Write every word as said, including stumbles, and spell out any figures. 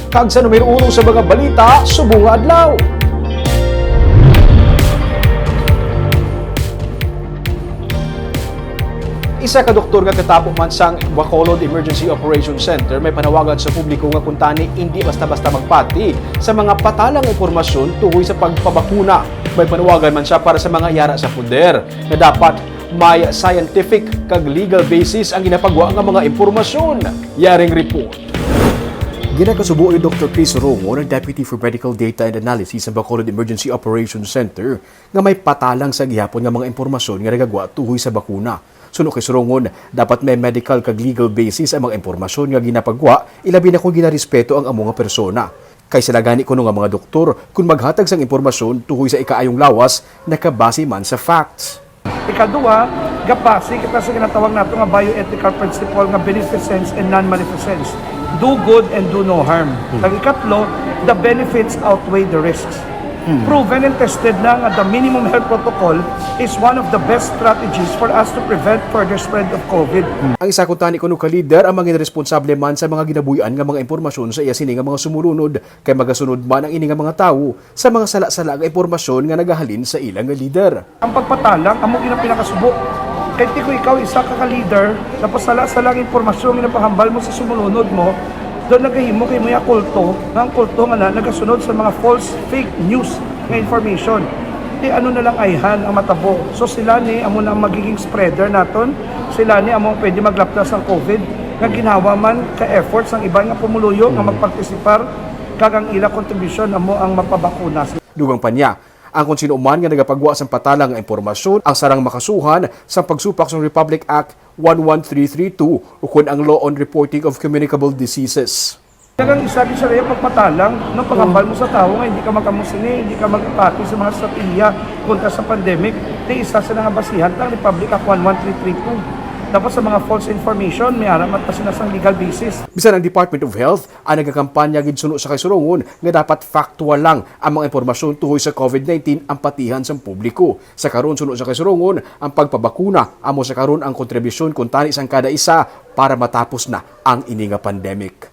Kag sa numero uno sa mga balita subong nga adlaw. Isa ka doktor nga katapo man sang Bacolod Emergency Operations Center may panawagan sa publiko nga kuntani indi basta-basta magpati sa mga patalang impormasyon tuhoy sa pagpabakuna. May panawagan man siya para sa mga yara sa poder nga dapat may scientific kag legal basis ang ginapagwa nga mga impormasyon. Yaring report. Ginakasubo ni Doktor Chris Rongon, ang Deputy for Medical Data and Analysis sa Bacolod Emergency Operations Center, nga may patalang sa gihapon nga mga impormasyon nga nagagwa tuhoy sa bakuna. Suno kay Rongon, dapat may medical kag legal basis ang mga impormasyon nga ginapagwa, ilabi na kung ginarespeto ang amo nga persona. Kay sila gani kuno nga mga doktor, kung maghatag sang impormasyon tuhoy sa ikaayong lawas, nakabase man sa facts. Ikaduha, gabase kita sa ginatawag nato nga bioethical principle nga beneficence and non-maleficence. Do good and do no harm. Kag ikatlo, the benefits outweigh the risks. Proven and tested na nga the minimum health protocol is one of the best strategies for us to prevent further spread of COVID. Ang isa kuntani kuno ka lider ang mga responsable man sa mga ginabuy-an nga mga impormasyon sa iya sini nga mga sumulunod, kay magasunod man ang ini nga mga tawo sa mga sala-sala nga impormasyon nga nagahalin sa ila nga lider. Ang pagpatalang amo gid ang pinakasubo. Kay ti kung ikaw isa ka ka-leader, tapos sala-sala ang impormasyon nga napahambal mo sa sumulunod mo, doon nagahimo kay mo ya kulto, nga ang kulto nga na nagasunod sa mga false, fake news nga information. Ti ano na lang ayhan ang matabo. So sila ni amo na ang magiging spreader naton. Sila ni amo ang pwede maglapdas ang COVID nga ginhawa man ka efforts ang iban nga pumuluyo nga magpartisipar kag ang ila kontribusyon amo ang mapabakuna. Dugang pa niya, ang kon sino man nga nagapagwa sang patalang nga impormasyon ang sarang makasuhan sang pagsupak sang Republic Act one one three three two ukon ang Law on Reporting of Communicable Diseases. Daghang isa gid sa iya pagpatalang nga paghambal mo sa tawo nga hindi ka magkamo sini, hindi ka magpati sa mga estratehiya kontra sa pandemic. Ti isa sa nga basihan ta ang Republic Act one one three three two. Tapos sa mga false information, may ara man ta sila sang legal basis. Bisan ang Department of Health ang nagakampanya gid suno sa kay Rongon nga dapat factual lang ang mga impormasyon tuhoy sa COVID nineteen ang patihan sang publiko. Sa karon, suno sa kay Rongon, ang pagpabakuna amo sa karon ang kontribusyon kuntani sang kada isa para matapos na ang ini nga pandemic.